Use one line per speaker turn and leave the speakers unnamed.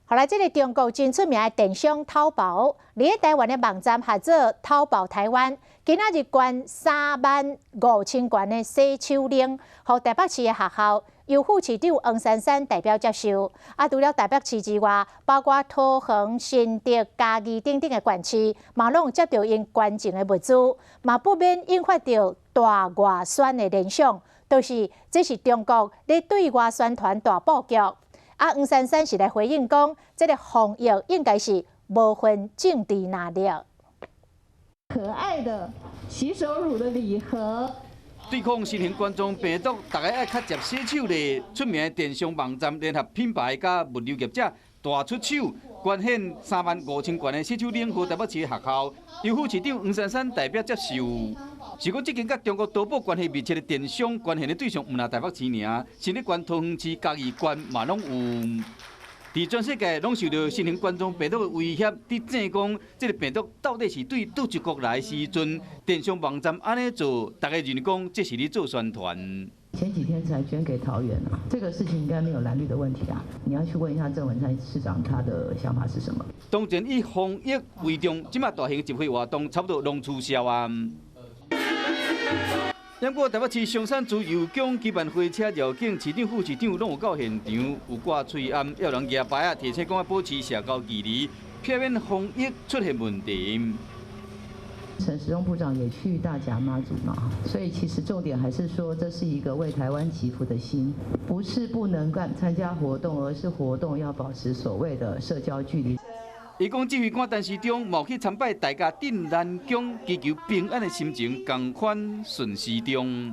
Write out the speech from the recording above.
後來，這个中國真出名的電商淘寶，佇咧台灣的網站號做淘寶台灣，今仔日捐35,000元的洗手奶，予台北市的學校，由副市長黃珊珊代表接受。啊，除了台北市之外，包括桃園、新竹、嘉義等等的縣市，嘛攏有接著𪜶捐贈的物資，嘛不免引發著大外宣的聯想，就是這是中國咧對外宣傳大布局。啊，黃珊珊是來回應講，這个防疫應該是無分政治藍綠。
可愛的洗手乳的禮盒。
對抗新型冠狀病毒，逐家愛較捷洗手咧。出名的電商網站聯合品牌佮物流業者大出手，捐獻35,000元的洗手奶予台北市學校，由副市長黃珊珊代表接受。是講這間佮中國淘寶關係密切的電商，捐獻的對象毋但台北市爾，甚至捐桃園市、嘉義縣嘛攏有。佇全世界攏受著新型冠狀病毒的威脅，佇正講這个病毒到底是對佗一國來的時陣，電商網站按呢做，逐家認為講這是咧做宣傳。
前幾天才捐給桃園啊，這個事情應該沒有藍綠的問題啊。你要去問一下鄭文燦市長，他的想法是什麼？
當前以防疫為重，這馬大型集會活動差不多攏取消啊。不過台北市松山自由宮舉辦花車繞境，市長、副市長攏有到現場，有掛喙罨，有人舉牌仔，提醒講愛保持社交距離，避免防疫出現問題。
陳時中部長也去大甲媽祖嘛，所以其實重點還是說，這是一個為台灣祈福的心，不是不能幹參加活動，而是活動要保持所謂的社交距離。
伊講指揮官陳時中嘛去參拜大甲鎮瀾宮，祈求平安的心情仝款順時中。